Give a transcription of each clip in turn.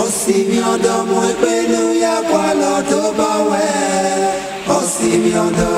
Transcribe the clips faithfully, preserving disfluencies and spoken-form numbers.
Ọsinmwiọdọ mu egbe ne u ya gualọ tobọ wẹ, Ọsinmwiọdọ.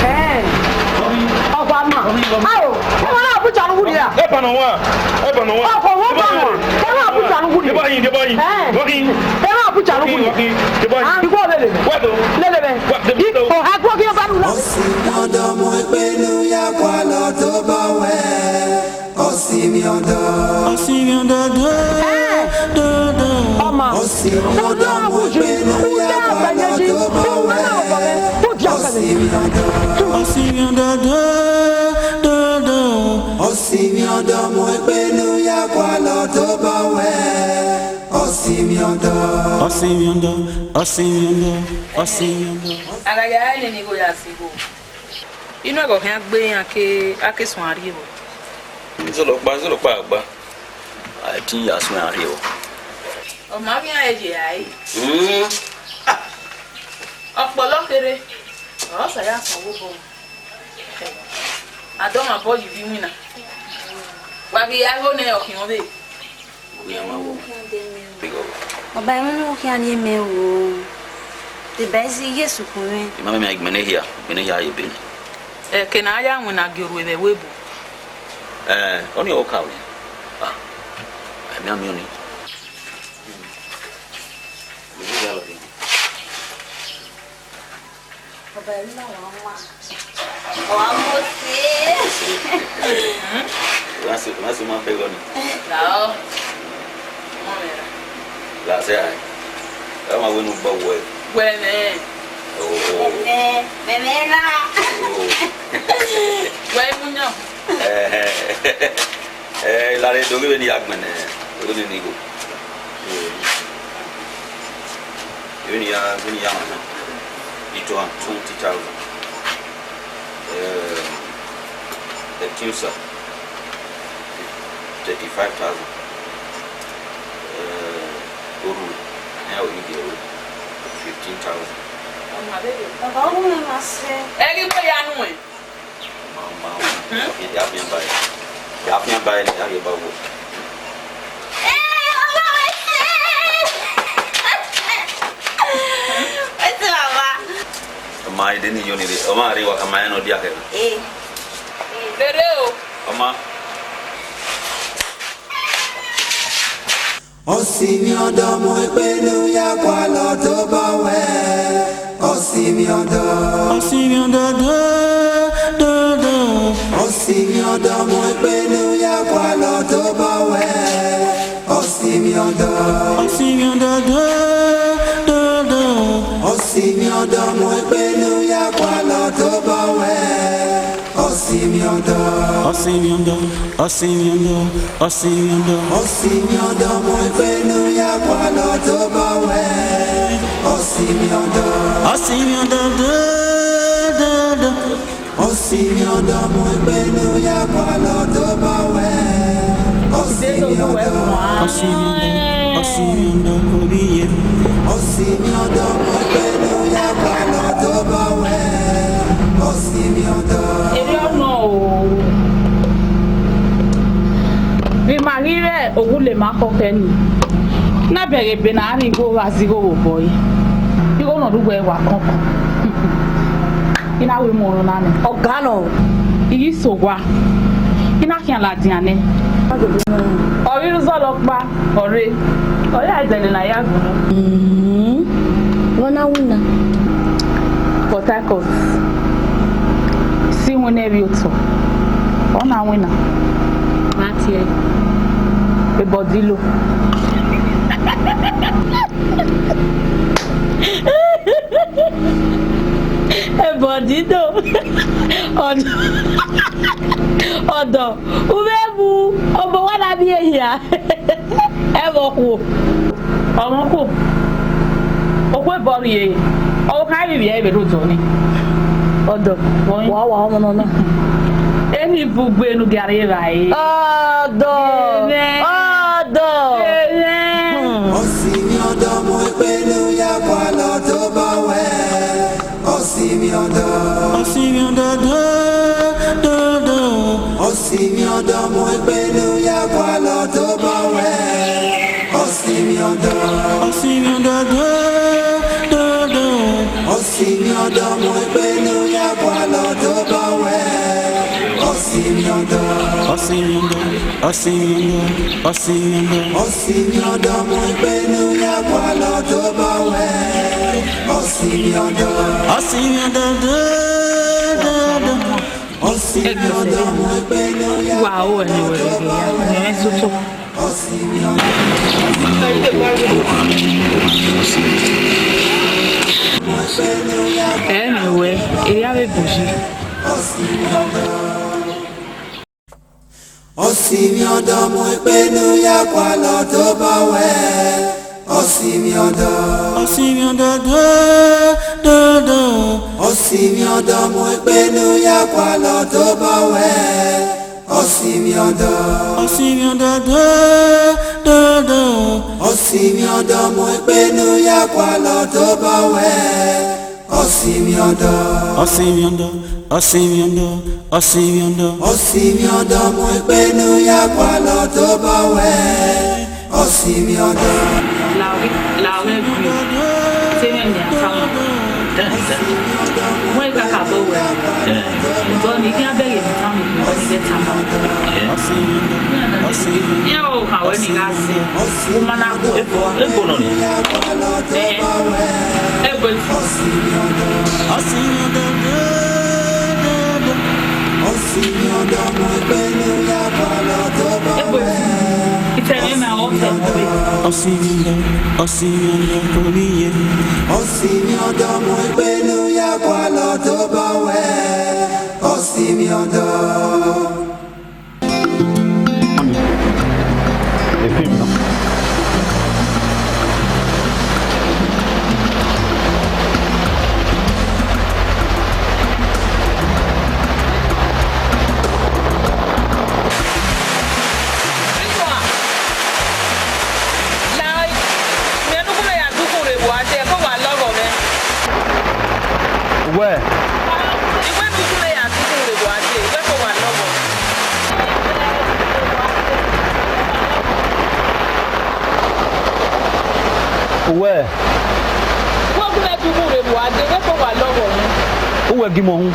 Ẹẹn, ọba ma. Ao, ọba na bu jalughu nia. Eba nọ wa, eba nọ wa. Ọkọ wo ba nọ. Eba na bu jalughu nia. Eba hin, eba hin. Ẹẹn. Wa hin. Eba na bu jalughu nia. Wa hin, eba hin. Ah, igho lele. Wa do. Lele bẹ. Wa do. I, o ha guọ ghi ọba nu na. Ọsinmwiọdọ mu egbe ne u ya gualọ tobọ wẹ, Ọsinmwiọdọ. Ọsinmwiọdọ do, do, do. Ọma. Ọsinmwiọdọ mu egbe ne u ya gualọ tobọ wẹ, Ọsinmwiọdọ. Ọsinmwiọdọ do, do, do. Ọsinmwiọdọ mu egbe ne u ya gualọ tobọ wẹ, Ọsinmwiọdọ. Ọsinmwiọdọ, Ọsinmwiọdọ, Ọsinmwiọdọ. A gha ya ẹre nene igho ya sẹ igho. Inu ẹghẹ ọ khian gbe iran ke a ke suẹn rrie vbọ. Zọlọkpa, zọlọkpa gba. A i tin ya suẹn rrie vbọ. Ọ ma vbe iran ye rae. Mm. Ọkpọlọ kherhe, ọ sa ya sọn vbe obọ. Adọmabọ yi vbe iwinna. Wa ghi ya igho nẹ, ọ khian vbe. Baba, emwi ne u khian rhie mẹ o. Deba ẹzi ye sukun mwẹ. I ma miẹn igbẹnẹ hia, igbẹnẹ hia ye ebe nẹ. Ẹke ne a ya winna gie orhu vbe ẹvbo ebo. Ẹ, ọnii ọ ka wẹ. Ah, ẹ miẹn miẹn ọnii. Ọba, emwi na wa wan. Wa mo se. Wa se, wa se ma bẹghe ọnii. Lao. Ọmọ mwẹ ra. La sẹ ai. Ẹ ma wẹ ne u gba wẹ. Wẹ mwẹ. Oh, oh. Mẹ, mẹ, mẹ ra. Oh. Wẹ mu yan. Eh, eh. Eh, la re do ghe vbene I ya gbẹnnẹ, do ghe vbene I gho. Vbene I ya, vbene I ya mama, it was twenty thousand. Eh, Etusa, thirty-five thousand. Eh, Oru, I ya wẹ ni gie ru, fifteen thousand. Baba, ọ wu mwẹ ma sẹ. Ẹ ghi wẹ ya nuẹn. Ma, ma, ma. Hmm? Ya fian ba ẹre. Ya fian ba ẹre, ya rhie ba wo. Wẹtẹ baba. Ọ ma ide ni yo ni re. Ọ ma re wa ka ma ẹn nọ dia kẹ. Eh. Rere o. Ọ ma. Ọsinmwiọdọ mu egbe ne u ya gualọ tobọ wẹ, Ọsinmwiọdọ. Ọsinmwiọdọ do, do, do. Ọsinmwiọdọ mu egbe ne u ya gualọ tobọ wẹ, Ọsinmwiọdọ. Ọsinmwiọdọ do, do, do. Ọsinmwiọdọ mu egbe ne u ya gualọ tobọ wẹ, Ọsinmwiọdọ. Ọsinmwiọdọ, Ọsinmwiọdọ, Ọsinmwiọdọ. Ọsinmwiọdọ mu egbe ne u ya gualọ tobọ wẹ, Ọsinmwiọdọ. Ọsinmwiọdọ do, do, do. Ọsinmwiọdọ mu egbe ne u ya gualọ tobọ wẹ, Ọsinmwiọdọ. Ọsinmwiọdọ, Ọsinmwiọdọ, obi ye. Ọsinmwiọdọ mu egbe ne u ya gualọ tobọ wẹ, Ọsinmwiọdọ. Erriọ nọ o. Vbe I Oghule ma kọkẹ ni. Na bẹghe ebe ne a rhie igho gha zẹ igho vbe obọ ẹre. Igho ne ọ rre uwẹ wa kọnkọn. I na wẹ mu ọnrẹn na nẹ. Ọga nọ. I ghi sẹ owa. I na khian ladian nẹ. Ọ ghi re uzọla ọkpa, ọ rre. Ọ ya dẹlẹ ne a ya gun. Mm. Vbọ na winna? Port Harcourt. Si winna vbe otọ. Ọ na winna. Ma tie. Ebọdilo. Ebọdilo. Ọdọ. Ọdọ. U vbe mu obọ wa na miẹn hia. Ẹvbo okhuo. Ọmọ okhuo. Okhuo ebọ rrie. Ọ kha ivbi vbiẹ vbe rhodọ ni. Ọdọ. Wa wa ọmọ nọ na. Eni bugbe ne u gia rre evbare. Ọdọ. Amen. Ọdọ. Amen. Hmm. Ọsinmwiọdọ mu egbe ne u ya gualọ tobọ wẹ. Ọsinmwiọdọ. Ọsinmwiọdọ do, do, do. Ọsinmwiọdọ mu egbe ne u ya gualọ tobọ wẹ. Ọsinmwiọdọ. Ọsinmwiọdọ do, do, do. Ọsinmwiọdọ mu egbe ne u ya gualọ tobọ wẹ. Ọsinmwiọdọ. Ọsinmwiọdọ, ọsinmwiọdọ, ọsinmwiọdọ. Ọsinmwiọdọ mu egbe ne u ya gualọ tobọ wẹ. Ọsinmwiọdọ. Ọsinmwiọdọ do, do, do. Ọsinmwiọdọ mu egbe ne u ya gualọ tobọ wẹ. Wa o ẹni wẹ gẹgẹ ya, ẹ soso. Ẹmwẹ wẹ, erriọ avbe ebo yi. Ọsinmwiọdọ mu egbe ne u ya gualọ tobọ wẹ. Ọsinmwiọdọ. Ọsinmwiọdọ do, do, do. Ọsinmwiọdọ mu egbe ne u ya gualọ tobọ wẹ. Ọsinmwiọdọ. Ọsinmwiọdọ do, do, do. Ọsinmwiọdọ mu egbe ne u ya gualọ tobọ wẹ. Ọsinmwiọdọ. Ọsinmwiọdọ, ọsinmwiọdọ, ọsinmwiọdọ. Ọsinmwiọdọ mu egbe ne u ya gualọ tobọ wẹ. Ọsinmwiọdọ. La ọghe, la ọghe gui. Te mwẹ nian tama. Wẹ kakabọ wẹ. Bọ ne I khian bẹghe ne I tama, ne I ghẹ tama. Iran o, kha wẹ ne I gha sẹ. Uma na gu ebo. Ebo nọ ni. Ẹhẹn. Ebo. Ebo. Itẹrẹ ma ọ tẹ ebe. Ọsinmwiọdọ, ọsinmwiọdọ, omiye. Ọsinmwiọdọ mu egbe ne u ya gualọ tobọ wẹ. Ọsinmwiọdọ. Uwẹ? I wẹ ne u gu mwẹ ya dughu rre vbe uwa dee, wẹ ke wa lọghọ. Uwẹ? Wẹ gu mwẹ dughu rre vbe uwa dee, wẹ ke wa lọghọ. Uwẹ gie mwẹ uhunmwu.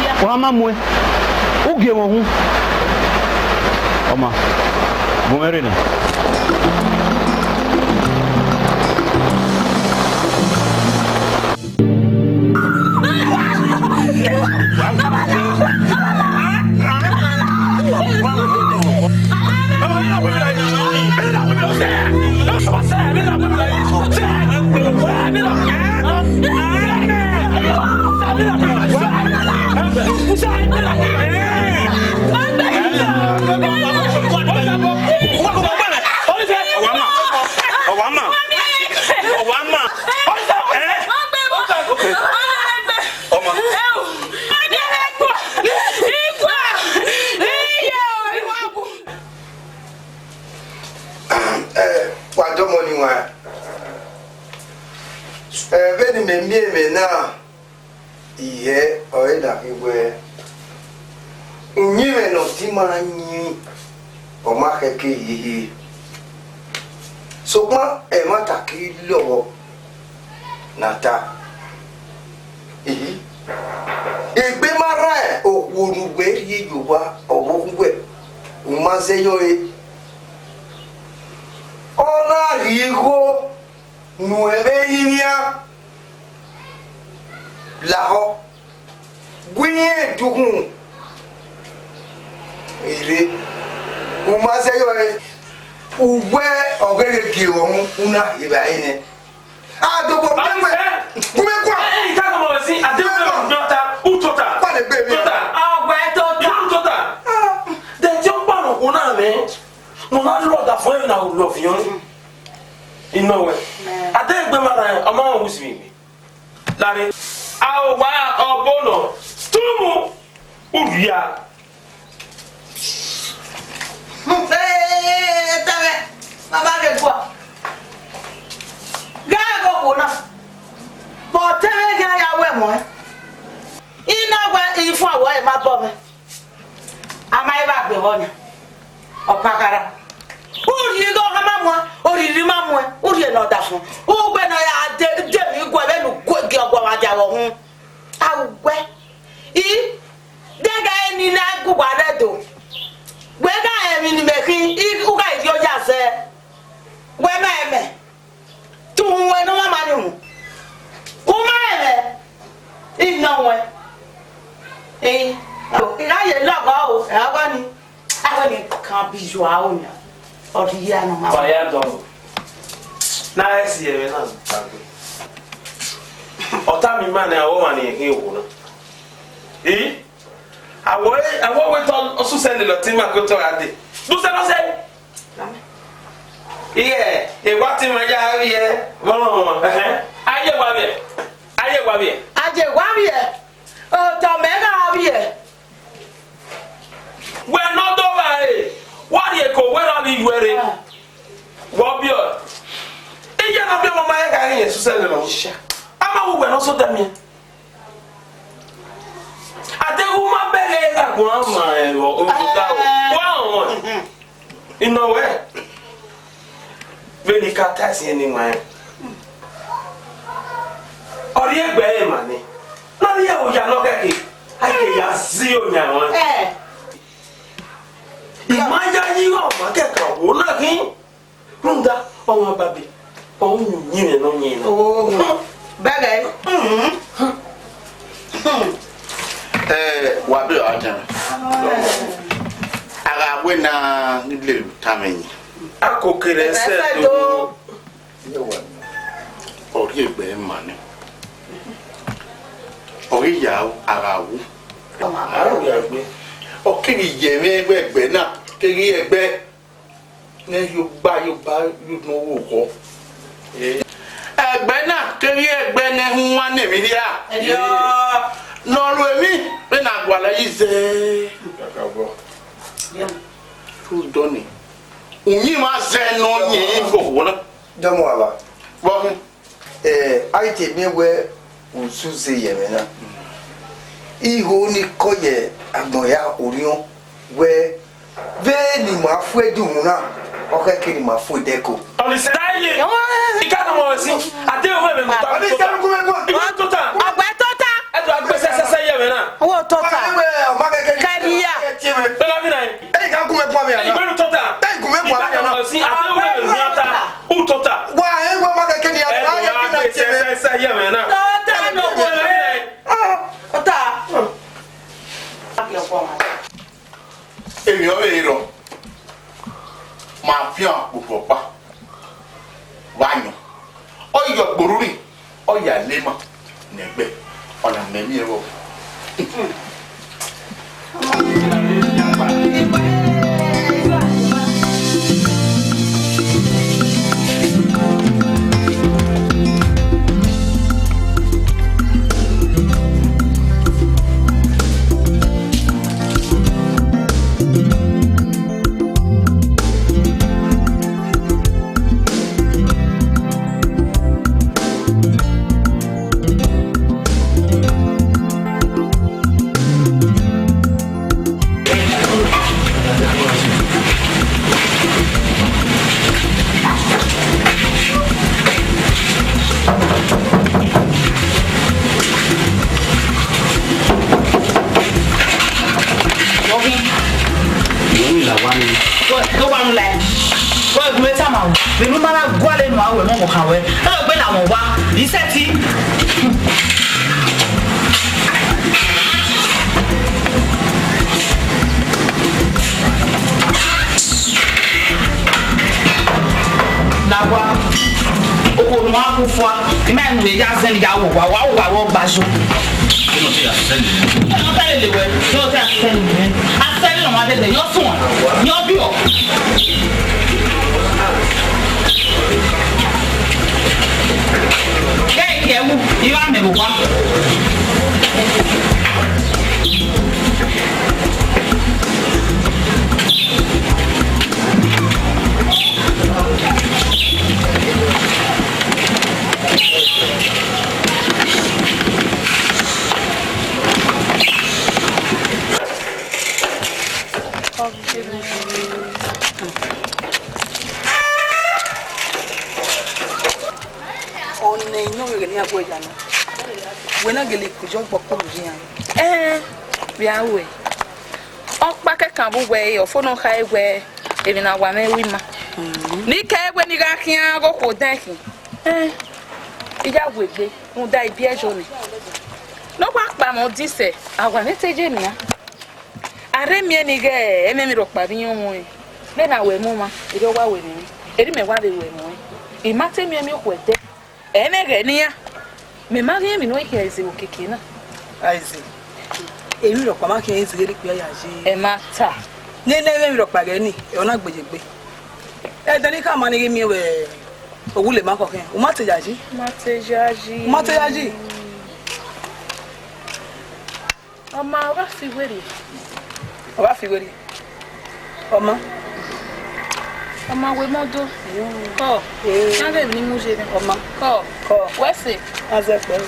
Iya. Ọmwa ma muẹn. U gie mwẹ uhunmwu. Ọ maan, gu mwẹ rre nẹ. Ọwa ma. Ọwa ma. Ọwa ma. Eh? Okay. Ọma. Eh, wa dọmọ ni wa. Eh, vbene imẹ miẹn mwẹ na, ihẹ ọre na ghi wẹẹ, uyinmwẹ ne ọ ti ma yin. Ọ ma khẹke hiehie, sokpan ẹmwata ke lọghọ ne a ta. Ehe, egbe ma rran okhuo ne uwẹ rhie ye owa ọvbokhan uwẹ, u ma zẹ yọ ẹre. Ọ na rhie igho ne uwẹ vbe rinmwian lahọ, gu irẹn dukhunmwu rre, u ma zẹ yọ ẹre, uwẹ ọghe gie vbe ọmwa, u na rhie evbare nẹ. A dobọ Ọni wẹ, sẹ. Gu mwẹ kua. Ẹ, ẹ, I ka gọmọ vbe sin, a de wẹ u tota, u tota. Kua le gbe mi. Tota. Ọgbẹ tota. U tota. Ah, de ti ọkpa nọ, u na mẹ. Mu na lọ da fọ na lọ viọ. I nọ wẹ. A de gbe ma na, ọ ma wu si mi gbe. Lare. A o wa ọbo nọ. Tumu. U ria. Ee, tẹmwẹ, ma ma ghe gua. Gha ghe okhuo na. Vbe ọtẹn mwẹ khian ya wẹ muẹn. I na wẹ ifun awẹ ma bọ mwẹ. A ma i vba gbe vbọ nia. Ọpakhara. Urhi igho ọghe ma muẹn, orhirhi ma muẹn, urhi ne ọ da fun. Ugbẹn ne ọ ya de, de emwi guẹ vbene u gu gie ọguọmwadia vbe ọhun. A wẹ. I, de gha eni na gu uwa rre do. Wẹ gha rẹn emwi ne imẹ khin, I, u gha rhie oya zẹ. Wẹ ma rẹn mẹ. Te uhunmwu ne ọ ma ma ni mu. U ma rẹn mẹ. I nọ wẹ. Ẹ, I gha ye lọghọ o, ẹ gha ni. Avbe ni kan bi yọ aro nia. Ọ rhie ya nọ ma. Wa ya dọn. Na ẹ si ẹmwẹ na. Ọta mi ma nẹ, a wẹ ọmwa ne irẹn khin owo na. I? A wẹ, a wẹ wẹ tọ ọsusẹ lele ọtẹn ima ke otọ gha dee. Do sẹ nọ sẹ. Ighẹ, ewa ọtẹn ima ya vbiẹ, vbọmọ. Ẹhẹn. A ye wa vbiẹ. A ye wa vbiẹ. A ye wa vbiẹ. Otọ mẹ gha vbiẹ. Wẹ ne ọ do vba re, wa rhie ke owẹ ra vbe iyuẹ rre. Ah. Wẹ ọ biẹ ọe. Iye ne ọ biẹ ọmọ ma he gha rhie ẹsusẹ lele ọmwa. A ma wu wẹ ne ọ sẹ odẹ miẹn. A deghẹ u ma bẹghe gha guan ma ẹvbo oda o. Wa họn. Mhm. I nọ wẹ, vbene I ka ta ẹse ne I wanrẹn, ọ rhie egbe ẹre ma nẹ, ne ọ rhie oya ne ọ khẹke, a i ke ya zẹ oyan ruẹn. Eh. I ma ya yi ọmwa kẹkan wo na khin, rhunmwuda ọmwa babe, ọ ru uyinmwẹ ne ọ yin na. Oh, bẹghe. Mhm. Ẹ, wa be ọre ajan. A gha wẹ na ghi lele uta mwẹ yin. A ko kere ẹsẹ do. Ọ rhie egbe ma nẹ. Ọ ghi ya a gha wu. A ru ya gbe. Ọ keghi ye mwẹ wẹ egbe na, keghi egbe. Ne yo gba yo ba yo no wo kho. Egbe na keghi egbe ne hu wa ne mi ria. Yo. Ne ọ ru emwi, vbene a gualọ yi zẹ. Rhunmwuda ọnii, uyinmwẹ zẹ ne ọ yin fofo na. Dọmọ ava. Vbọ khin? Eh, a i te miẹn wẹ uzuze ye ẹmwẹ na. I ho ni kọ ye agbọn hia orhiọn wẹ, vbene ima fu ẹdẹ uhunmwu na, ọ khẹke ne ima fu ẹdẹ ẹko. Ọnisa ye, I ka tama ruẹ ẹse, a deghẹ u mwẹ emwi ne u ta, Ọnisa, u tota. Gu mwẹ kua. I wẹ tota. Ọgbẹn tota. Ẹ do gha gbe sẹsẹsẹ ye ẹmwẹ na. Wo tota. Ẹ wẹ, ọ ma kẹkẹ ni. Kẹrhia. Ẹ tie mwẹ. Ẹ na mi na. Ẹ i ka gu mwẹ kua vbe a na. Ẹ i wẹ tota. Ẹ i gu mwẹ kua vbe a na. I ka tama ruẹ ẹse, a deghẹ u mwẹ emwi ne u ta, u tota. Wa, ẹ wẹ, ọ ma kẹkẹ ni, a, Ẹ do gha gbe sẹsẹsẹ ye ẹmwẹ na. Tota nọ. Ẹ na mi na. Ah, tota. Emwi ọvbehe rrọọ, ma fian kpotọ ọkpa vbe ayọn. Ọ yọ kporhu ni, ọ Ma na gualọ enu a wẹ mọ vbe okhan ruẹ. Ẹ gbe na mwẹ owa, I sẹtin. Lagua, okhuo ne uwa ku fua, I ma mu ya zẹn ya wo owa, wa wo owa vbe ọgbajo. Kí ló ti yà sẹ́yìn? Kí ló tẹ̀lé lè wẹ̀? Kí ló tẹ̀lé sẹ́yìn rẹ̀? A sẹ́yìn lọ́wọ́ adẹ́gbẹ̀ẹ́, yọ sùn, yọ bí ọ. Kẹ́ẹ̀kẹ́ wù, irú àmì wò wá. Ọnẹ inọ vbe ghe ne iran gu ẹre ya na. Wẹ na gele ku yọ gbọkọ vbe iran. Ẹn, vbe a wẹ. Ọkpa kẹkan vbe uwẹ ẹre, ọ fo ne ọ khare wẹ emwi ne a wa mwẹ ru ima. Ne I kẹ wẹ ne I gha khian ghe okhuo odẹ khin. Ẹn, I ya gu egbe, rhunmwuda ibiẹzo nẹ. Ne ọ wa kpa mwẹ odisẹ, a wa mwẹ te ye nian. A rhe miẹn ni ighẹ ẹmwẹ emwi rhọkpa vbe iran ọmọ ẹn, vbene a wẹ mu ọmwa, erriọ ọ wa wẹ mwẹ, erriọ imẹ wa vbe wẹ mu ẹn. I ma te miẹn emwi okhuo ẹdẹ, ẹ i mwẹ ghẹ ne iran, mẹ ma ghi rẹn emwi ne ọ i khian Aize vbe okiekie na. Aize, emwi rhọkpa ma khian Aize ghe ne ikpia ya ye. Ẹ ma ta. Nene emwi rhọkpa ghẹ ni, ẹ ọ na gbe ye egbe. Ẹdẹ ne I khama ne I ghi miẹn wẹ, owule ma khọkhẹ, u ma te yayi. Ma te yayi. U ma te yayi. Ọ ma, ọ gha fi werriẹ. Ọ gha fi werriẹ. Ọ ma. Ọ ma, wẹ mọ do. Kọ. Ee. Iran ghẹ emwi ne I mu ye nẹ. Ọ ma. Kọ. Kọ. Wẹ sẹ. A zẹ kpẹre.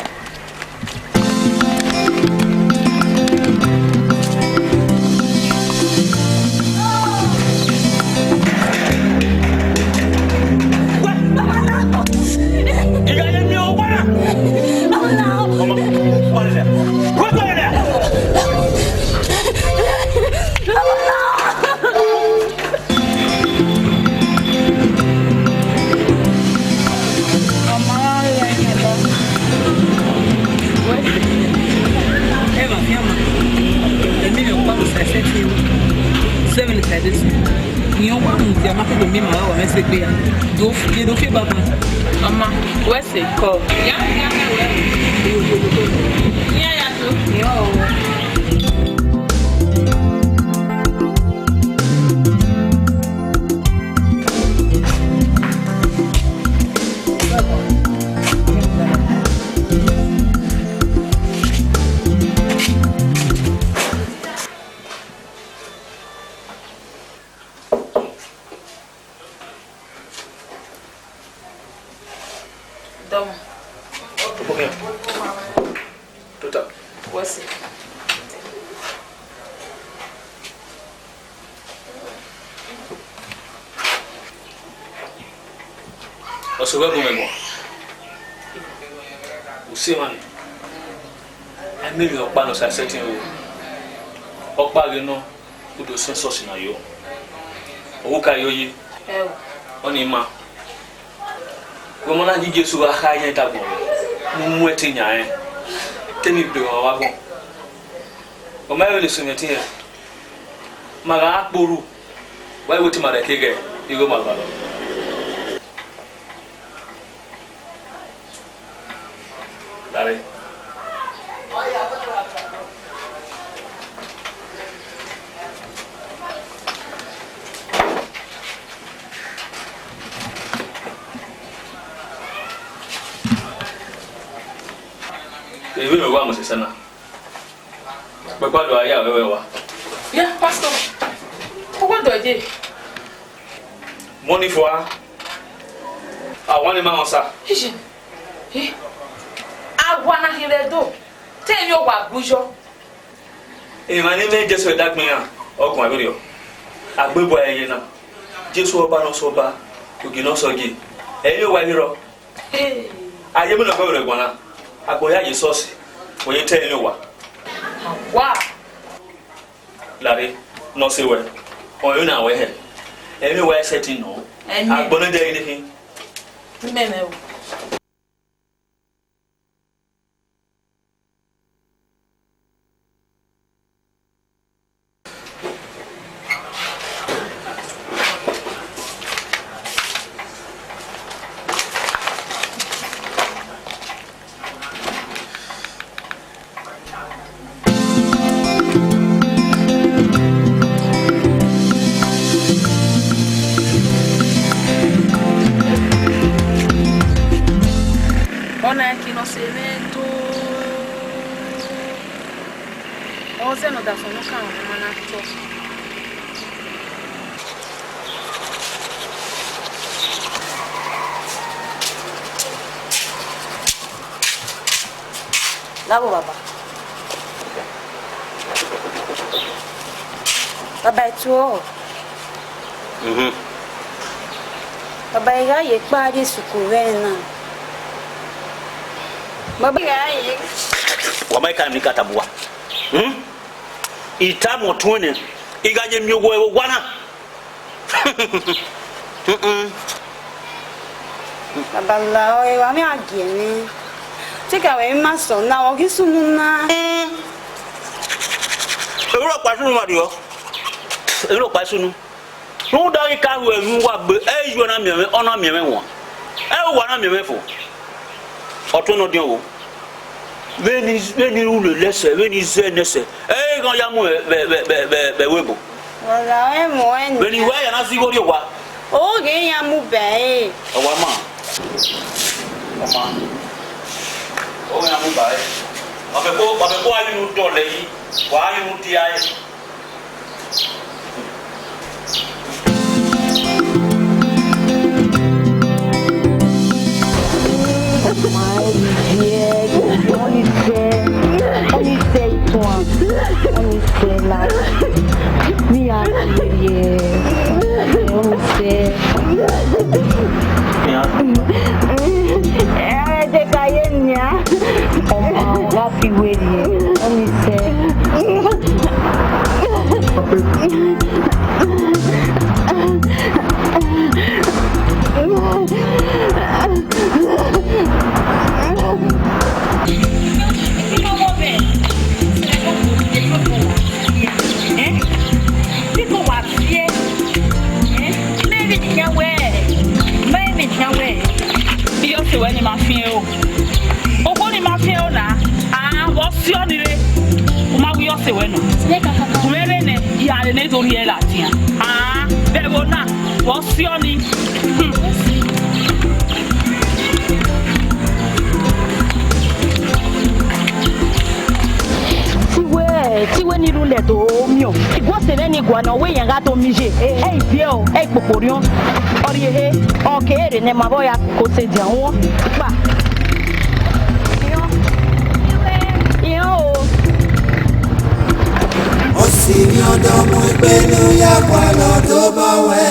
Ẹ ma fian ma, emwi ne ọ kpa vbe Osa Sẹtin, seven ka ẹdẹ sẹ. Iran wa mudia ma koko miẹn ima vbe wa mwẹ sẹ egbe ya. Do fi, do fi eba ban. Ọ ma, wẹ sẹ kọ. Ya, ya, ya, ya. Iran ya to. Iran o. Dọmọ. Tota. Wẹ sẹ. Ọ sẹ wẹ gu mwẹ guan. U sẹ emwa ni. A miẹn emwi ọkpa ne Osa Sẹtin ru. Ọkpa ghe nọ, u do suẹn esọsi na yo. Ọ wu ka yo yi. Ẹo. Ọnii ma. Wẹ ma na gie Jesu gha kha irẹn dagbọn, ne u mu ẹtin yan rẹn, te emwi be emwa vbe agbọn. Ọ ma vbe ne sẹ mwẹ ẹtin rẹn, ma gha kpe orhu, wa i wẹ te ima rẹn ke ghẹ igho ma gbalọ. Dare. Evbi mwẹ wa mose sẹ na. Kpẹkpa do a ya vbe ẹvbo ẹwa. Ya, pastor. Koko do je. Mọ ni fua. A wa ni ma wọn sa. Ije. Eh? A wa na hin vbe do. Te emwi owa gbe yọ. Emwa ne imẹ Jesu ẹdẹ agbọn iran, ọ guan vberriọ. A gbe bu ẹre ye na. Jesu ọba ne ọ sẹ ọba, ogie ne ọ sẹ ogie. Ẹ i re owa vberriọ. Hey. A ye emwi ne ọ gọvberriọ guan na. Agbọn ya ye esọsi, ọ ye te emwi owa. Wa. Lare, ne ọ sẹ wẹ, ọ i na wẹ hẹ. Emwi owa i sẹtin nọ. Amen. Agbọn ne dẹ ghi ne khin. Mẹmẹ o. Ọna ẹki ne ọ sẹ mwẹ do. Ọ zẹ ne ọ da sunu kan ọmwa na tọ. Lavbo baba. Baba, I tuo. Mhm. Baba, I gha ye kpa rrie suku vbe na. Baba, I gha ye. Wa ma ka ni ka tama uwa. Hmm? I tama ọtuẹn nẹ, I gha ye miẹn owẹ vbe owa na. Mm-mm. Baba, la ọre, wa mwẹ a gie mwẹ. Te ka wẹ ma sẹ ọna, ọ ghi sunu na. Mm. Erhunmwu ọkpa sunu ma rriọ. Erhunmwu ọkpa sunu. Rhunmwuda ọghe ka hu ẹmwẹ uwa gbe, ẹ i ye uwa na miẹn mwẹ, ọ na miẹn mwẹ wan. Ẹ i uwa na miẹn mwẹ fo. Ọtuẹn ne ọdiọn vbo. Vbene, vbene I ru lele ẹsẹ, vbene I zẹ ne ẹsẹ, ẹ i ghan ya mu vbe, vbe, vbe, vbe, vbe ẹvbo ebo. Wa la ọre mu ẹn. Vbene I wẹ ya na zẹ igho rrie owa. Ọ ghe iran mu ba ẹre. Ọ wa ma. Ọ ma. Ọ ghe iran mu ba ẹre. Wa fẹ ko, wa fẹ ko a ghi ru dọlọ yi, wa ghi ru dia ẹre. Ọnii sẹ, ọnii sẹ ituan, ọnii sẹ la, mi ya rhie, ọnii sẹ. Ẹ, de ka ye nia. Ọma, ọ gha fi wẹ rhie, ọnii sẹ. Biko wa tie, eh? Mẹ vbe khian wẹ, mẹ vbe khian wẹ, iye ọse wẹ ne ima fiẹn o. Okhuo ne ima fiẹn o na, a, vbe ọ siọ ni rre, u ma wẹ iye ọse wẹ nọ. U mwẹ vbe nẹ, iyare ne do rhie ladian. A, vbe ẹvbo na, vbe ọ siọ ni. Tiwẹ, tiwẹ ni rhulẹ do miọn. Iguọse mwẹ ni guan nọ, wẹ iran gha do miẹn ye. Ẹ i biẹ o, ẹ i kpokpo rriọn. Ọ rhie ehe, ọ kere ne ma vbe ya ko sẹ edian wọn. Kpa. Iran. Iran o. Osi mwẹ ọdọ mu egbe ne u ya gualọ tobọ wẹ.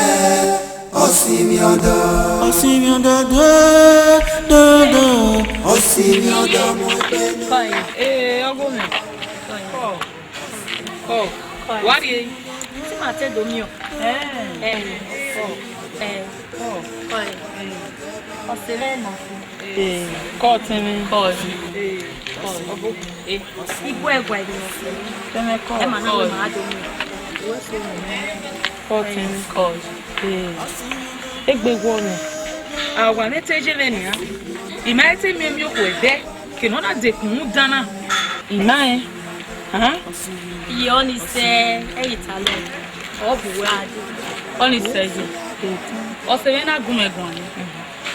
Osi mwẹ ọdọ. Osi mwẹ ọdọ do, do, do. Osi mwẹ ọdọ mu egbe ne. Fine. Eh, ọgọ mẹ. Fine. Kọ. Kọ. Wa rrie. Ti ma te do miẹn o. Eh. Eh. Kọ. Eh. Kọ. Kọ. Kọ. Ọse mwẹ na. Eh. Kọ ọtẹn mwẹ. Kọ. Eh. Kọ. Eh. Igwe ẹgua ẹre nọ. Tẹmwẹ kọ. Ẹ ma na wẹ ma do miẹn. Kọ ọtẹn mwẹ. Kọ. Eh. Egbe wọ mwẹ. A wa ne te je vbe nian. I ma te miẹn miẹn okhuo ẹdẹ. Ke ne ọ na dekun rhunmwuda na. I ma rẹn. Ahan. Iye ọnii sẹ, ẹ i ta nọ. Ọ bu wẹ a dee. Ọnii sẹ ye. Ọse mwẹ na gu mwẹ guan nẹ.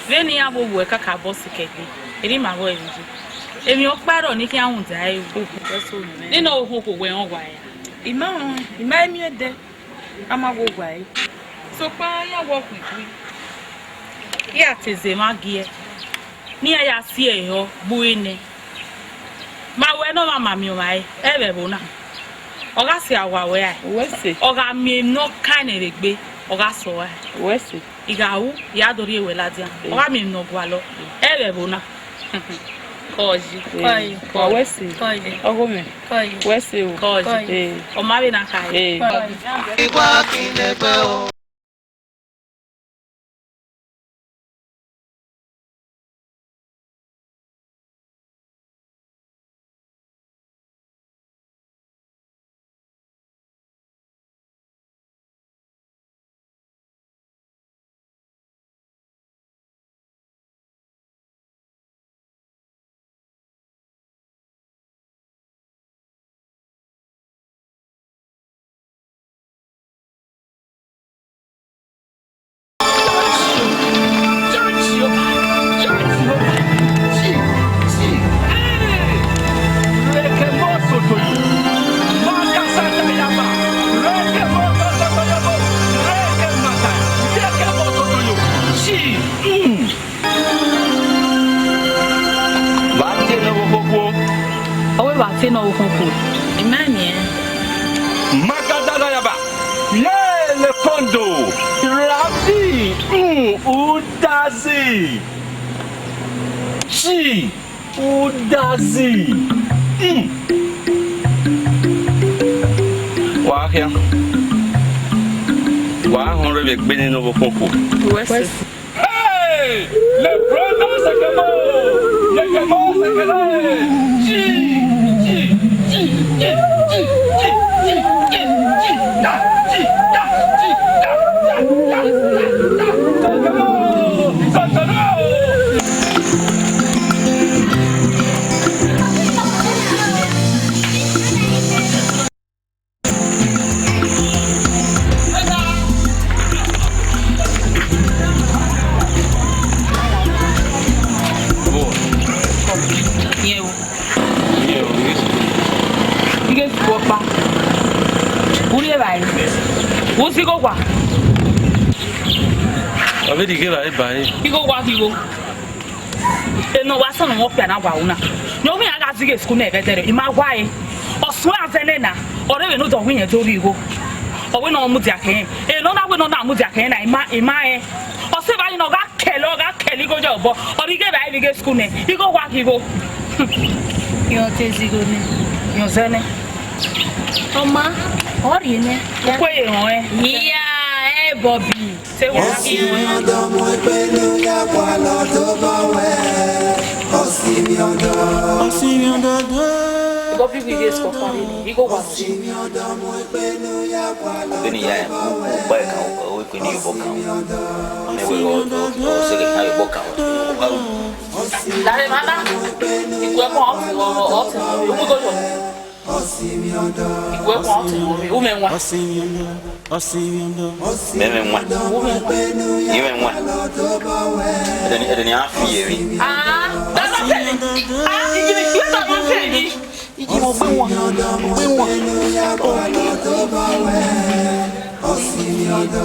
Vbene iran vbe owa kakabọ sikẹ egbe, erha ima vbe ẹre ye. Emwi ọkpa rrọọ ne I khian rhunmwuda ẹre ru. Nene okhuo okhuo wẹ rẹn ọwa ra? I ma rẹn, I ma miẹn ẹdẹ. A ma wo wa ẹre. Sokpan iran wọ khuikhui. Iran te zẹ emwa giẹ, ne iran ya si ẹre họ gbe ure nẹ. Ma wẹ ne ọmwa ma miẹn ọmwa ẹre, ẹ vbe ẹvbo na. Ọ gha si awa wẹ rae. Wẹ sẹ. Ọ gha miẹn emwi ne ọ kan ẹre rre egbe, ọ gha sẹ ọe rae. Wẹ sẹ. I gha ru, I ya do rhie wẹ ladian. Eh. Ọ gha miẹn emwi ne ọ gualọ, ẹ vbe ẹvbo na. Kọye. Eh, kọye, wẹ sẹ. Kọye. Ọgho mwẹ. Kọye. Wẹ sẹ o. Kọye. Eh. Ọ ma vbe na khae. Eh. Kọye. Wa te nọ okhọkho. Imẹ niẹn. Magadala yaba. Ye le kondo. Rabi, mm, udazi. Ji, udazi. Mm. Wa khian. Wa họn rre vbe egbe ne ọ vbe okhọkho. West. Hey! Le pronto se quemó. Le quemó, se quemó. Chi, chi, chi. Ighe sukpọkpa. U rri evbare. U si igho owa. Ọ vbe rhie ighe evbare ba ẹre. Igho owa ghi igho. Enọ wa sọnnọ mwẹ okpia na wa ru na. Ne ovbi iran gha zighe school nẹ vbe ẹdẹrẹ, I ma wa ẹre. Ọ suẹn azẹ nena, ọ rre vbene odọ wẹ irẹn do rri igho. Ọ wẹ ne ọ mudia kẹ rẹn. Enọ na wẹ ne ọ na mudia kẹ rẹn na, I ma, I ma rẹn. Ọ sẹ evbare ne ọ gha kẹlẹ, ọ gha kẹlẹ igho ye obọ. Ọ rhie ighe evbare vbe ighe school nẹ, igho owa ghi igho. Irẹn ọ te zẹ igho nẹ, irẹn ọ zẹ nẹ. Ọ ma, ọ rhie nẹ. Ukue ye rẹn ọnrẹn. Iya, ẹ Bọbi. Te wẹ. Ọsimi ọdọ mu egbe ne u ya gualọ tobọ wẹ. Ọsimi ọdọ. Ọsimi ọdọ do. Bọbi wẹ ighe sukpọkpa rre, igho owa. Ọsimi ọdọ mu egbe ne u ya gualọ tobọ wẹ. Vbene I ya rẹn, u gba ẹkan, u, u, u, u, ne iyobọ kan. Mẹ wẹ ọ, ọ, ọ, ọ zẹghẹ na iyobọ kan. Lahẹ mama, I gu ẹkun ọtẹn, ọ, ọ, ọtẹn, u mu igho yọ. I gu ẹkun ọtẹn, u mwẹ wan. Mẹ mwẹ wan. I mwẹ wan. Ẹdẹ ni, ẹdẹ ni a fi yẹ vbe. Ah, that's okay. Ah, you give me, you don't want to. Iji mwẹ gbe wan, gbe wan. Ọsimi ọdọ,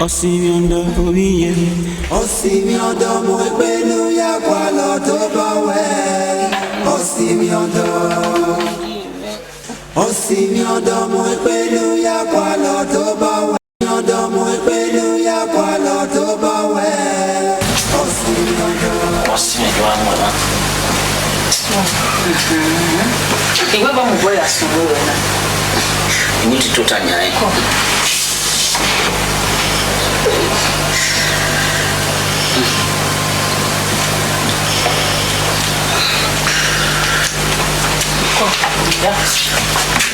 Ọsimi ọdọ, ovbi iyẹn. Ọsimi ọdọ mu egbe ne u ya gualọ tobọ wẹ. Ọsimi ọdọ, Ọsimi ọdọ mu egbe ne u ya gualọ tobọ wẹ. Ọdọ mu egbe ne u ya gualọ tobọ wẹ. Ọsimi ọdọ. Ọsimi ọdọ a mu ẹmwẹ. Iwẹ vbe mu obọ ya sunu wẹ na. Iwu ti tota yan ẹn.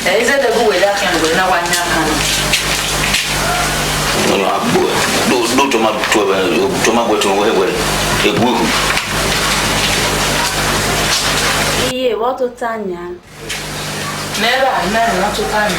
Ẹ, izẹdẹ gu wẹ ya khian wẹ na wa yan kan. Ọni a gbo, do, do tọ ma tuẹ, tọ ma gbe tọ wẹ wẹ, egbu. Iye, vbọ tota yan? Mẹ ra, mẹ ra, vbọ tota yan?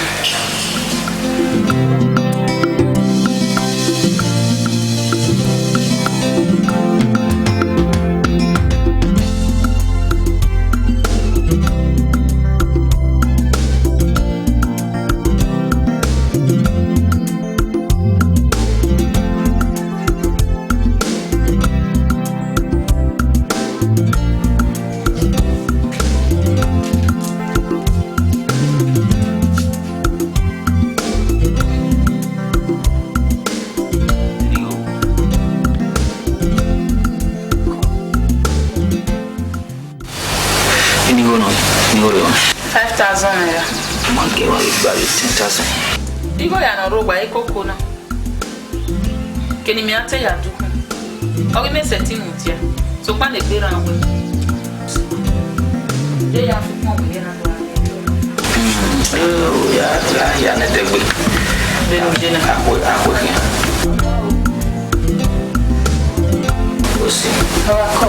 Ini igho nọ, ini igho rẹ. Five thousand naira. Ma gẹ wa gba ten thousand. Igho ya nọ rre owa ekoko na. Kene mẹ a te ya du. Ọ ghi mẹ sẹtin mudia. Sokpan egbe rran wẹ. De ya fi kpọn wẹ na do. Mm, oh, ya, ya, ya ne dẹgbe. Benu je na. Akwe, akwe khian. Osi. Ọra kọ.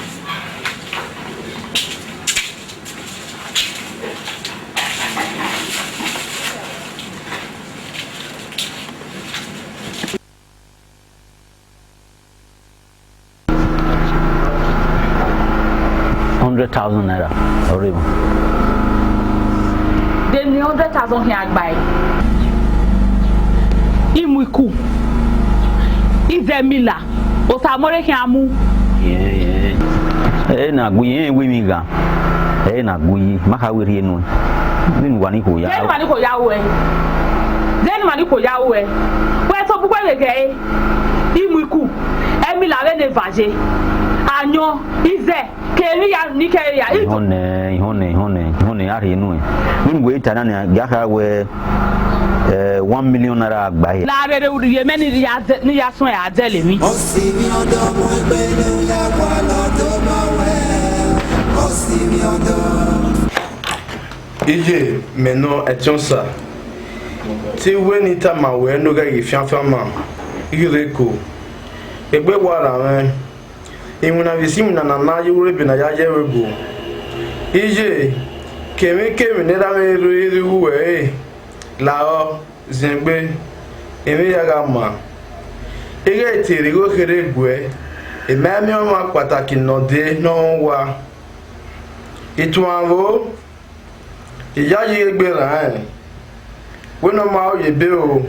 Hundred thousand naira. Ọrọ emwa. De ne hundred thousand khian gba ẹe? I mu iku, I zẹ mila, Osamọre khian mu. Ẹ na gu yi, ẹ wẹ emwi gha. Ẹ na gu yi, ma kha wẹ rhie nuẹn. Vbene uwa ni kho ya. Vbene uwa ni kho ya ruẹ. Vbene uwa ni kho ya ruẹ. Wẹ tobọ uwẹ vbe ghẹ ẹre. I mu iku, ẹ mila vbene eva ye, ayọn, I zẹ, ke emwi ya ni kẹ ya. Ihọn nẹ, ihọn nẹ, ihọn nẹ, ihọn nẹ, a rhie nuẹn. Vbene uwẹ ta na nia, ya kha wẹ, eh, one million naira gba hẹ. La rere urhie mẹ ni ya zẹ, ni ya suẹn a zẹ le emwi. Osi mi ọdọ mu egbe ne u ya gualọ tobọ wẹ. Osi mi ọdọ. Iye, mẹ nọ ẹtin Osa, te I wẹ ne I tama ruẹ ne u ghẹ ghi fianfian ma, I ghi rre eko. Egbe wa ra mwẹ, iwinna vbe isi iwinna na na ye ru ebe ne a ya ye ẹvbo ebo. Iye, kemwikemwi ne erha mwẹ rre rre igho uwẹ ẹre, lahọ, zẹngbe, emwi ya gha ma. I ghẹ te rhie igho kherhe guẹ, I ma miẹn ọmwa kpataki ne ọ dee ne ọ rẹn owa. Ituanvbo, I yayi egbe rran rẹn, wẹ ne ọ ma ru ye ebe o.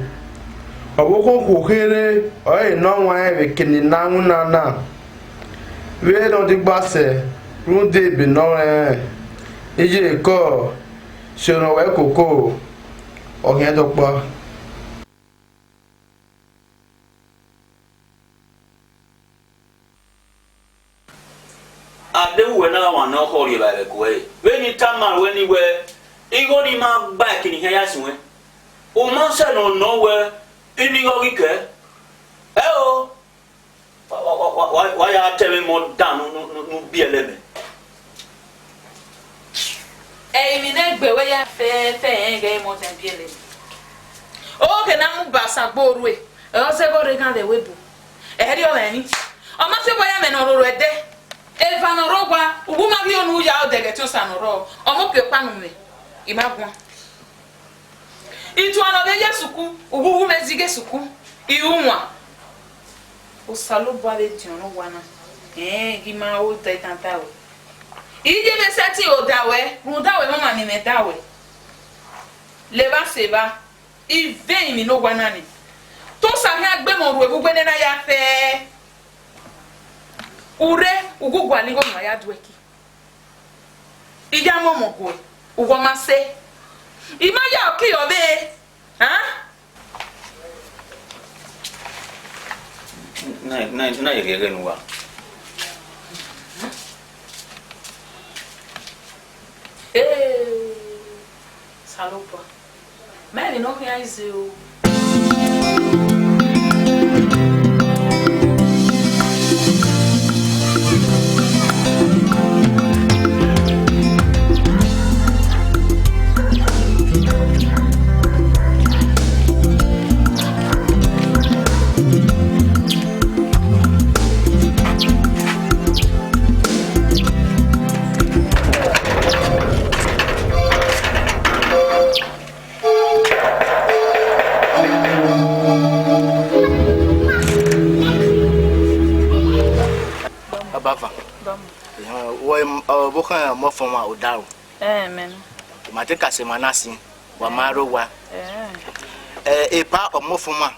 Ọvbokhan okhuo kherhe ọre ne ọ wan rẹn vbe eke ne I na winna na, vbene ọ deba sẹ rhunmwuda ebe ne ọ rẹnrẹn. Iye, kọ, sẹ ne ọ wẹ koko, ọ khian dọkpa. A deghẹ uwẹ na wan ne ọ khọ rri evbare ẹguẹ ẹre, vbene I tama ruẹ ni wẹ, igho ni ma gba ẹki ne I khian ya suẹn. U ma sẹ ne ọ nọ wẹ, I ni igho ghi kẹ. Ẹ o, wa, wa, wa, wa, wa ya tẹ mwẹ emọ dan ne u, ne u, ne u biẹlẹ mẹ. Ẹ i emwi ne egbe wẹ ya fẹfẹ rẹn ghẹ emọ dan biẹlẹ mẹ. Oghẹ ne a mu ba Osa gbe orhu ẹre, ọ zẹ vbe ọ rre ghan vbe ẹvbo ebo. Ẹrriọ mwẹ emwi. Ọ ma fi obọ ya mwẹ ne ọ roro ẹdẹ. Eva ne ọ rre owa, uwu ma ghi unu ya odẹ ghẹ ẹtin Osa ne ọ rrọọ, ọ ma okpia ọkpa ne u mwẹ, I ma guan. Ituan ne ọ vbe ye suku, uwu uwu mwẹ zẹ ighe suku, I ru wan. Osanobua vbe diọn ne owa na, ẹẹn, ghi ma ru odẹ dan da ruẹ. I ye mwẹ sẹtin ro da ruẹ, rhunmwuda wẹ mwẹ ọmwa ne imẹ da ruẹ. Levba sẹ evba, I vẹ emwi ne owa na ni. Te Osa khian gbe emọ ru evbugbe ne na ya fẹ. U rre, u gu gualọ igho ne uwa ya du ẹki. I ya mu ọmọ guẹ, uwẹ ọ ma sẹ. I ma ya ọki ọvbehe, a? Na, na, na ye rhie ẹghẹ ne uwa. Ee, Osanobua, mẹ rẹn ne ọ khian ize o. Abava. Ehẹn, wẹ, ọ, vbe okhan ọmọ ọfọnmwa odaro. Ẹ, mẹ nọ. Ma te ka sẹ emwa na sin, wa ma rre owa. Ẹ. Ẹ, epa ọmọ ọfọnmwa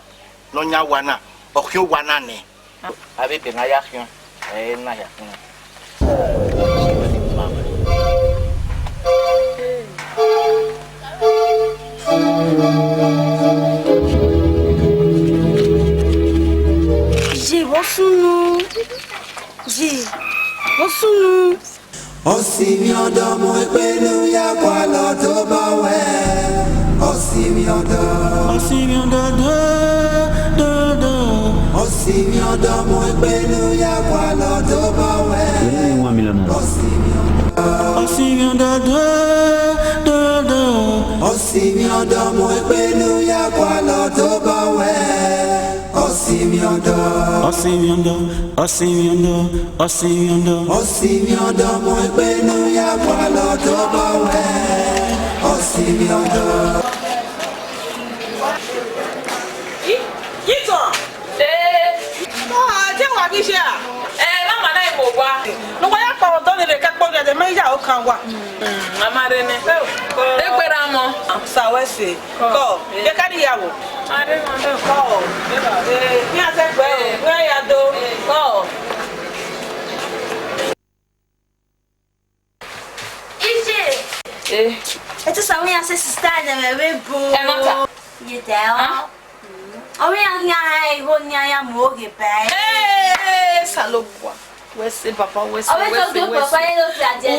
ne ọ yan owa na, ọ khian owa na nẹ. Avbe ebe ne a ya khian, ẹ i na hia khian. Ye vbe ọ sunu, ye vbe ọ sunu. Ọsinmwiọdọ mu egbe ne u ya gualọ tobọ wẹ. Ọsinmwiọdọ. Ọsinmwiọdọ do, do, do. Ọsinmwiọdọ mu egbe ne u ya gualọ tobọ wẹ. Wẹ ne one million naira. Ọsinmwiọdọ. Ọsinmwiọdọ do, do, do. Ọsinmwiọdọ mu egbe ne u ya gualọ tobọ wẹ. Ọsinmwiọdọ. Ọsinmwiọdọ, ọsinmwiọdọ, ọsinmwiọdọ. Ọsinmwiọdọ mu egbe ne u ya gualọ tobọ wẹ. Ọsinmwiọdọ. Yi, yi tọn. Ee. Ọ, a je wa ghi share. Ẹ, na ma na i mu owa. Ne uwa ya kpọrọ dọ ni rre ka kpọrọ dẹ, ma ya okan wa. Mm, a ma rre nẹ. Egbe ra mọ. Sa wẹ se. Kọ, bekari ya wo. Kọ, eh, iran zẹ gbe o, iran ya do. Kọ. Ije. Eh. Etu sa wi ya se sister de me we bo. Ẹ nọ ta. Ye de o. Ah. Ọ wi ya ya igho ni ya mu oge ba. Eh, Osanobua. Wẹ se baba, wẹ se, wẹ se, wẹ se.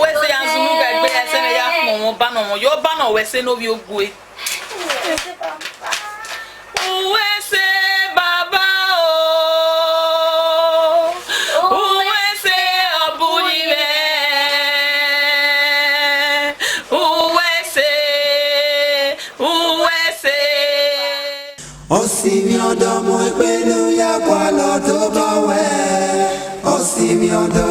Wẹ se ya zunu ga egbe ya se ne ya kpọnmwẹ ọba nọ, yo ba nọ wẹ se ne ovbi ogue. Uwẹ se baba o, uwẹ se ọbunivẹ, uwẹ se, uwẹ se. Ọsinmwiọdọ mu egbe ne u ya gualọ tobọ wẹ. Ọsinmwiọdọ.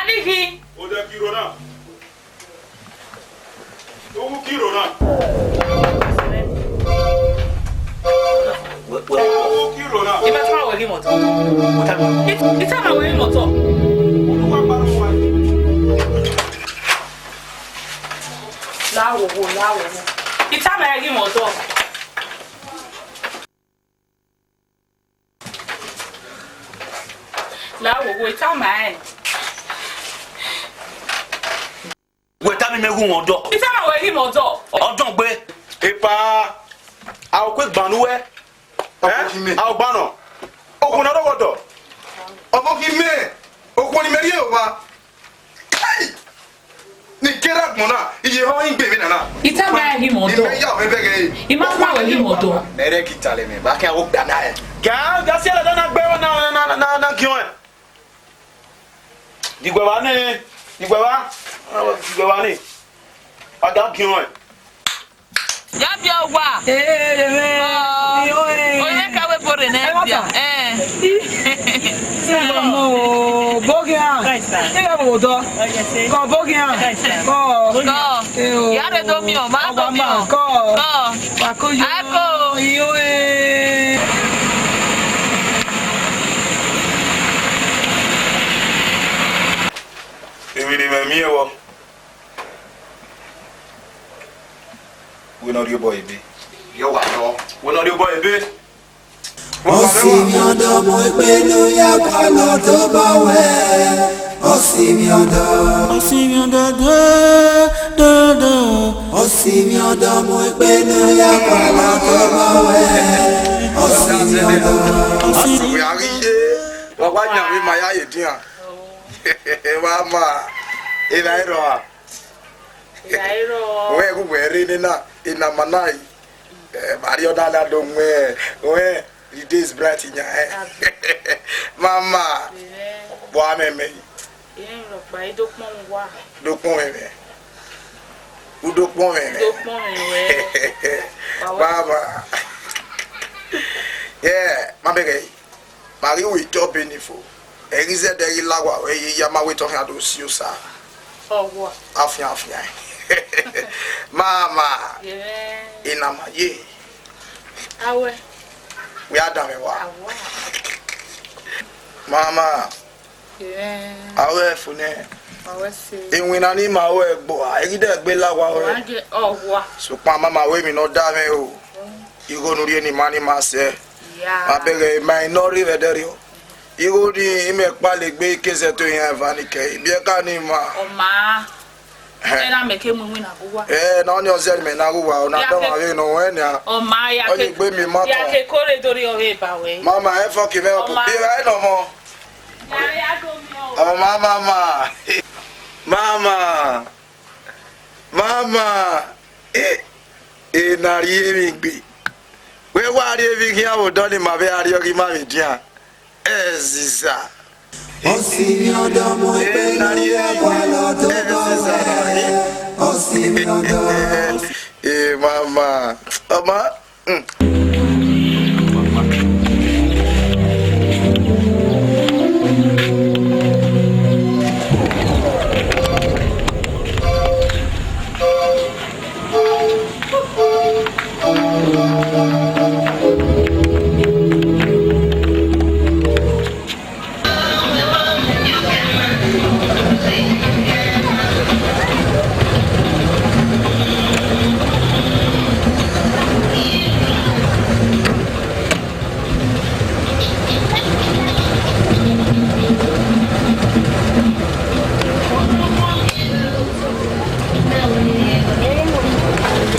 Anighi. Odẹ kiro na. Owu kiro na. Owu kiro na. Ima tama wẹ ghi mọtọ. Itama wẹ ghi mọtọ. Olúwa pariwo wa. Láwòwò, láwòwò. Itama ẹ ghi mọtọ. La wo, wo, itama ẹn. Wẹ tama mẹ ghi mwẹ ọdọ. Itama wẹ ghi mwẹ ọdọ. Ọdọ gbe. Epa, a o kue gban uwẹ. Ọkọ ghi mẹ. A o gban nọ. Okhuo ne ọ rọghe ọdọ. Ọkọ ghi mẹ. Okhuo ne imẹ rhie owa. Kai! Ne I ke rre agbọn na, iye họn igbe emwi nana. Itama ẹ ghi mwẹ ọdọ. Imẹ ya mwẹ bẹghe. Ima tama wẹ ghi mwẹ ọdọ. Mẹ rẹ ghi talẹ mwẹ, ba khian wo gba na ẹ. Ga, ga si ẹlẹdọ na gbe na, na, na, na, na giọn ẹ. Diguẹ vba nẹ, diguẹ vba. Diguẹ vba nẹ. Ọ da giọn ẹ. Ya biẹ owa. Ee, ee, ee. Ọ, oye ka wẹ bore nẹ dia. Ẹ. Sẹ ọmọ o, bogian. Ẹ gha vbe odọ. Kọ bogian. Kọ. Kọ. Ẹ o. Ya rre do miẹn, ma do miẹn. Kọ. Kọ. Wa ko yo. Ako. Iyo e. Emwi ne imẹ miẹn vbọ? Wẹ ne ọ rhie obọ ebe. Yọ wa yọ. Wẹ ne ọ rhie obọ ebe. Osi mwẹ ọdọ, mu egbe ne u ya gualọ tobọ wẹ. Osi mwẹ ọdọ. Osi mwẹ ọdọ, do, do, do. Osi mwẹ ọdọ, mu egbe ne u ya gualọ tobọ wẹ. Osi mwẹ ọdọ. Osi mwẹ ọdọ. Wa wa yan vbe ma ya ye dian. Mama, I na i rrọọ a? I na i rrọọ. Wẹ gu wẹ rre nena, I na ma na yi. Eh, Maria, ọ na la do wẹ, wẹ, the day is bright yan, eh. Mama, vbọ a mẹ mẹ yi? Irẹn rhọkpa, I do kpọnmwẹ uwa. Do kpọnmwẹ mwẹ. U do kpọnmwẹ mwẹ. I do kpọnmwẹ wẹ. Mama. Yeah, ma bẹghe. Ma ghi ru idọbene fo, ẹ ghi zẹdẹ ghi la owa ruẹ ye, ya ma wẹ te ọ khian do si Osa. Ọwa. Afian, afian. Mama. Yẹrẹ. I na ma ye. Awẹ. Wẹ a danmwẹ wa. Awa. Mama. Yẹrẹ. Awẹ fo nẹ. Awẹ se. Iwinna ni ma ruẹ gbe uwa, ẹ ghi dẹ gbe la owa ruẹ. Wa je ọwa. Sokpan mama, wẹ emwi ne ọ da mwẹ o. Igho ne u rhie ne ima, ne ima sẹ. Ya. Ma bẹghe ima, I nọ rre vbe ẹdẹrriọ. Igho ni imẹ kpalegbe ke zẹ to iran eva ni kẹ, ibiẹka ni ima. Ọ ma. Hẹ. Ẹ na mẹ ke mu iwinna ghe uwa. Ẹ, na ọnii ọ zẹ ne imẹ na ghe uwa, ọ na dọ ọmwa vbe nọ wẹ nia. Ọ ma ya ke. Ọ ye egbe miẹn ima tọn. Ya ke kore dori ọvbe ba wẹ. Mama, ẹ fọ ke mẹ ọkọ. Ọ ma. Bi ra nọ mọ. Ya ya do mi o. Ọ ma, mama. Mama. Mama. Eh. E na rhie emwi gbe. Wẹ wa rhie emwi khian vbe odọ ni ma vbe a rriọ ghi ma vbe dian. Ẹziza. Osi mwẹ ọdọ, mu egbe ne u ya gualọ tobọ wẹ. Osi mwẹ ọdọ. Eh, mama. Ọma. Mm.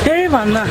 Ere emwa na?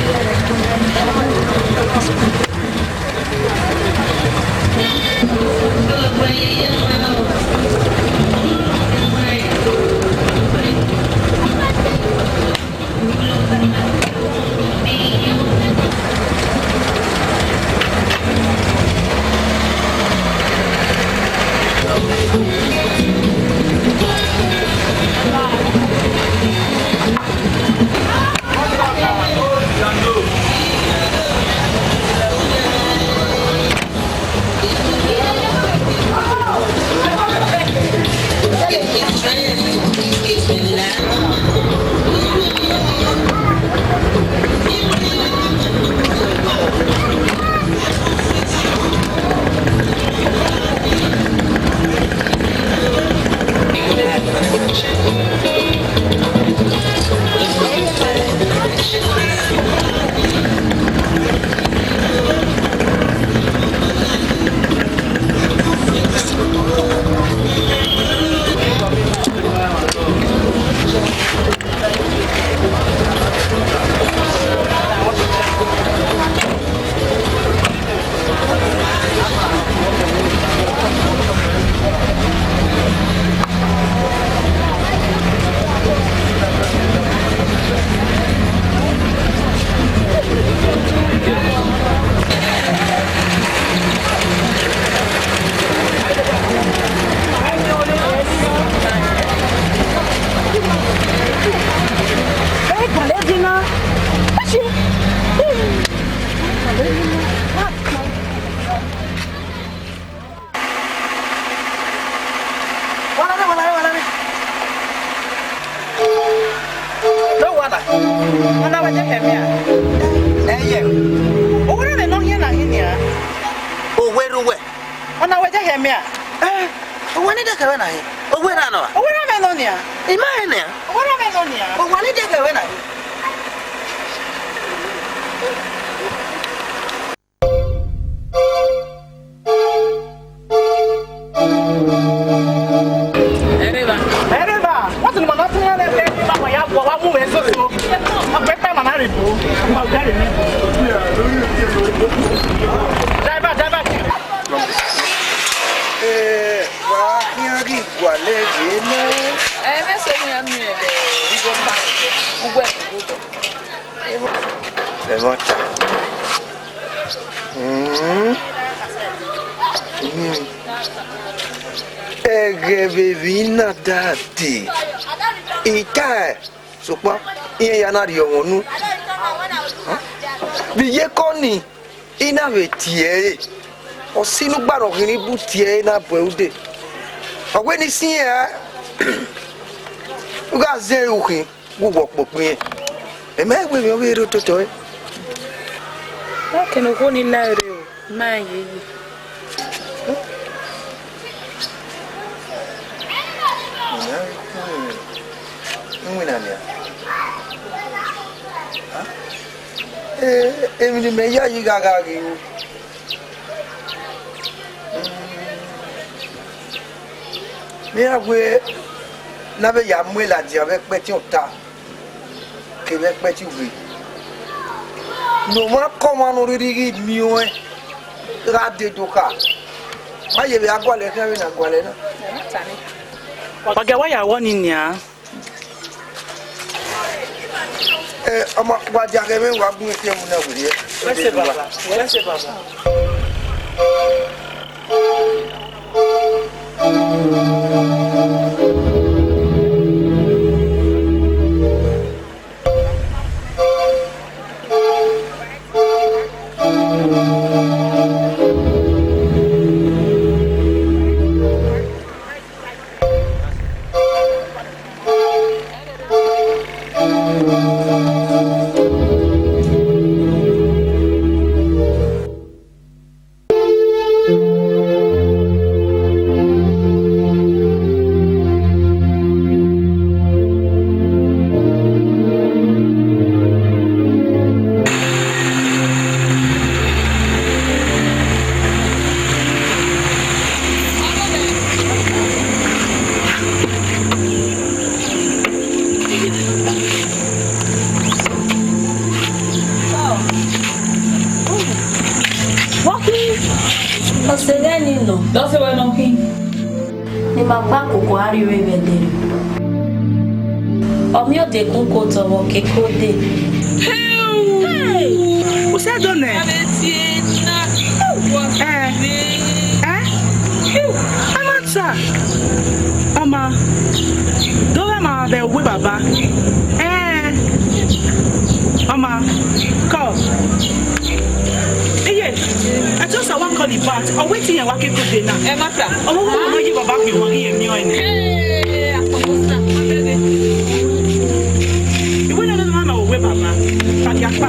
Wa lare, wa lare, wa lare. Ne wa na? Ọna wẹ je khẹ mẹ a? Ẹ yẹ. Owẹ na vbe nọ hiẹn na hin nian? Owẹ rre uwẹ? Ọna wẹ je khẹ mẹ a? Eh, owẹ ne I de khẹ ruẹ na hin. Owẹ ra nọ a? Owẹ na vbe nọ nian? I ma rẹn nian. Owẹ na vbe nọ nian? Owẹ ne I de khẹ ruẹ na hin. Ẹghẹ ne, ẹ, ne sẹ ne a miẹn vbe igho ọkpa uwẹ. Ẹmwata. Mm. Mm. Ẹghẹ vbe emwi na da dee, I tae, sokpan irẹn ya na rhie ọmwa unu. Vbe iyeke ọnii, I na vbe tie ẹre, ọ sẹ ne u gba rhọkhin ne I bu tie ẹre na bu ẹre ude. Ọ wẹ ne I si ẹre, u gha zẹ ẹre ukhin, gu wẹ ọkpokpo irẹn. Ẹmwẹ wẹ emwi ọvbehe rre ototọ ẹre. Ẹkẹn ne okhuo ni la ẹre o, ma ye ye. Iwinna nia. Emwi ne imẹ ya yi ghagha ghe ru. Ne iran wẹ ne a vbe ya mu ladian vbe ẹkpẹtin ọta kevbe ẹkpẹtin ughe, ne ọmwa ke ọmwa ne ọ rhirhi ghi miẹn ọẹn gha dee do kha. Ma ye vbe a gualọ khian vbene a gualọ na. Wa gie wa ya wọ ni nian. Ẹ, ọma, wa dia khẹ mwẹ, wa gun efian mu na werriẹ. Wẹ sẹ baba, wẹ sẹ baba. Ọ sẹ ghẹ ni nọ. Dọsẹ wẹ nọ khin. Ne ima gba koko a rrie vbe ẹdẹrriọ. Ọ miẹn odekun ke otọ vbe ọ ke ke ode. Hey! Usẹ do nẹ? Ẹ, ẹ, ẹ ma ta. Ọma, do ghẹ ma vbe uwu baba. Ẹ, ọma, kọ. Iye, I just I wan call you back. Ọ wẹ te irẹn wa ke kode na. Ẹ ma ta. Ọmọ wo ma ye baba gbe wọn ghi emiọ ẹnẹ. Ee, akpọnmọ sa. Iwe na na ma ma owe baba. Tagi akpa.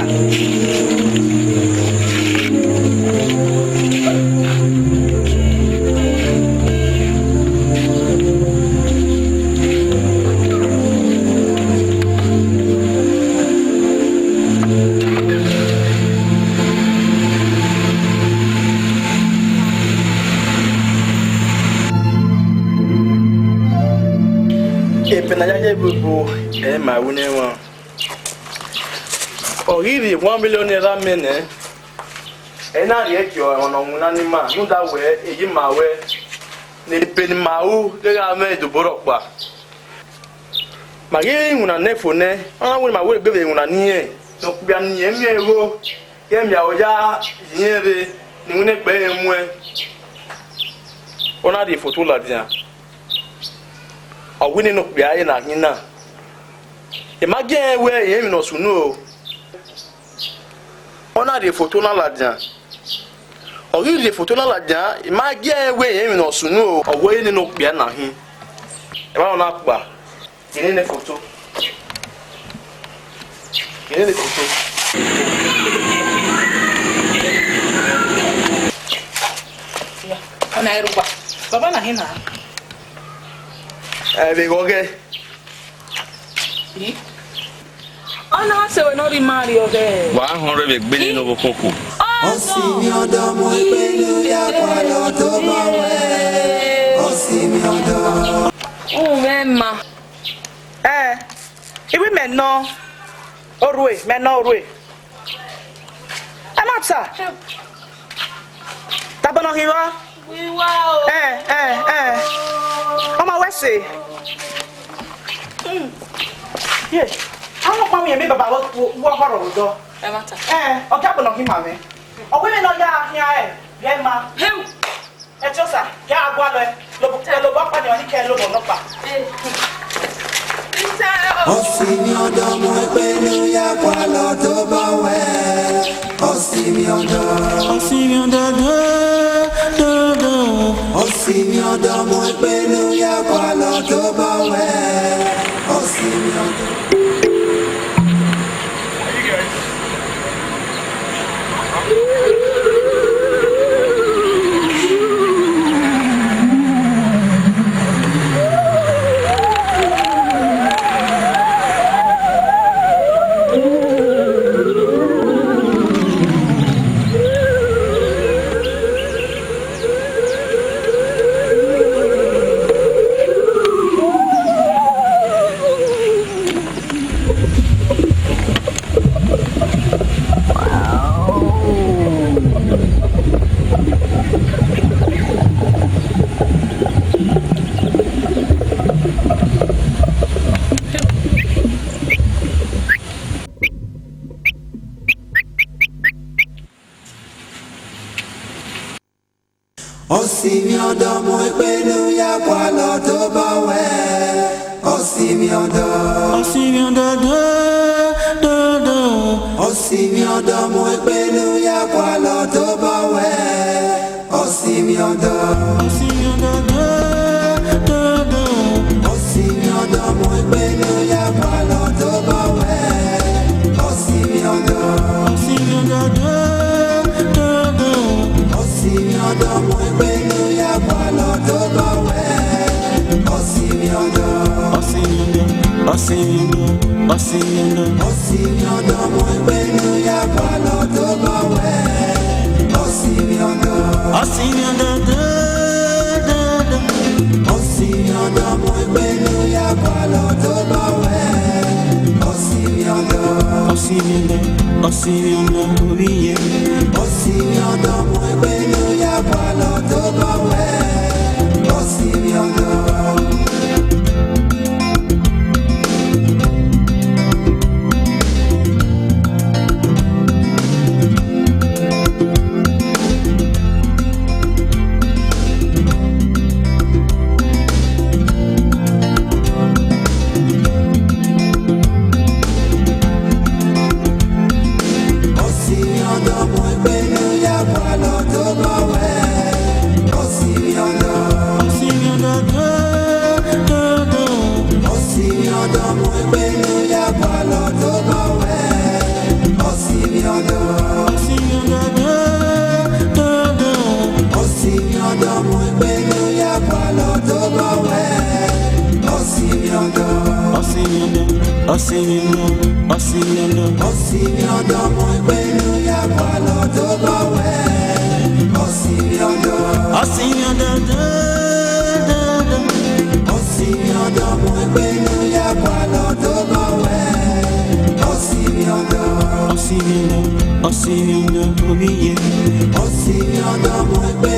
Epe ne a yayi ẹvbo ebo, ẹ ma ru ne ẹmwẹ. Ọ ghi rhie one million naira mẹ nẹ, ẹ na rhie gie ọmwa ne ọ winna ne ima, rhunmwuda wẹ, eyi ma wẹ, ne epe ne ima ru ghe gha mwẹ idobo rhọkpa. Ma ghi re iwinna nẹ fo nẹ, ọ na wẹ ne ima wẹ egbe vbe iwinna ne irẹn, ne okpia ne irẹn miẹn igho, iran mia aro ya yi irẹn rre, ne iwinna egbe ẹre muẹn. Ọ na rhie foto ladian. Ọ wẹ nene okpia ẹre na khin na. I ma gie rẹn wẹ irẹn emwi ne ọ sunu o. Ọ na rhie foto na ladian. Ọ ghi rhie foto na ladian, I ma gie rẹn wẹ irẹn emwi ne ọ sunu o. Ọ wẹ nene okpia na khin. Emwa na kpa. Ghe nene foto. Ghe nene foto. Ọna ẹre uwa. Baba na hin na. Ẹ vbe ghọghẹ. Ọna sẹ wẹ ne ọ rhie ima rriọ ghẹ. Wa họn rre vbe egbe nene ọvbokhan okhuo. Ọsimi ọdọ mu ekpenu ya kpalọ tobọ wẹ. Ọsimi ọdọ. Umwẹ ma. Ẹ, I wẹ mẹ nọ orhue, mẹ nọ orhue. Ẹ ma ta. Tabọ nọ khin vba? Wiwa o. Ẹ, ẹ, ẹ. Ọma wẹ Te. Mm. Ye. Àwọn ọkpa mi yẹn mi baba wo wo wo ọhọrọ odọ. Ẹ ma ta. Ẹ, ọgá gbọnọ kí màmí. Ọwọ́ mi náà yá ahia ẹ, yẹ ma. Hẹ́ù. Ẹ tí ó sà, yá a gbọ́ lọ ẹ. Lobọ, ẹ lobọ pa ni ọ ní kẹ lobọ nọkpa. Ẹ. Ita ẹ o. Ọsimi ọdọ mu egbe ne u ya gualọ tobọ wẹ. Ọsimi ọdọ. Ọsimi ọdọ do, do, do. Ọsimi ọdọ mu egbe ne u ya gualọ tobọ wẹ. Ọsimi ọdọ. Ọsimi ọdọ mu egbe ne u ya gualọ tobọ wẹ. Ọsimi ọdọ. Ọsimi ọdọ do, do, do. Ọsimi ọdọ mu egbe ne u ya gualọ tobọ wẹ. Ọsimi ọdọ. Ọsimi ọdọ do, do, do. Ọsimi ọdọ mu egbe ne u ya gualọ tobọ wẹ. Ọsimi ọdọ. Ọsimi ọdọ do, do, do. Ọsimi ọdọ mu egbe ne u ya gualọ tobọ wẹ. Ọsimi ọdọ. Ọsimi ọdọ, ọsimi ọdọ, ọsimi ọdọ. Ọsimi ọdọ mu egbe ne u ya gualọ tobọ wẹ. Ọsimi ọdọ. Ọsimi ọdọ do, do, do. Ọsimi ọdọ mu egbe ne u ya gualọ tobọ wẹ. Ọsimi ọdọ. Ọsimi ọdọ, ọsimi ọdọ, ovbi ye. Ọsimi ọdọ mu egbe ne u ya gualọ tobọ wẹ. Ọsimi ọdọ. Ọsimi ọdọ mu egbe ne u ya gualọ tobọ wẹ. Ọsimi ọdọ. Ọsimi ọdọ do, do, do. Ọsimi ọdọ mu egbe ne u ya gualọ tobọ wẹ. Ọsimi ọdọ. Ọsimi ọdọ do, do, do. Ọsimi ọdọ mu egbe ne u ya gualọ tobọ wẹ. Ọsimi ọdọ. Ọsimi ọdọ, ọsimi ọdọ, ọsimi ọdọ. Ọsimi ọdọ mu egbe ne u ya gualọ tobọ wẹ. Ọsimi ọdọ. Ọsimi ọdọ do, do, do. Ọsimi ọdọ mu egbe ne u ya gualọ tobọ wẹ. Ọsimi ọdọ. Ọsimi ọdọ, ọsimi ọdọ, ovbi ye. Ọsimi ọdọ mu egbe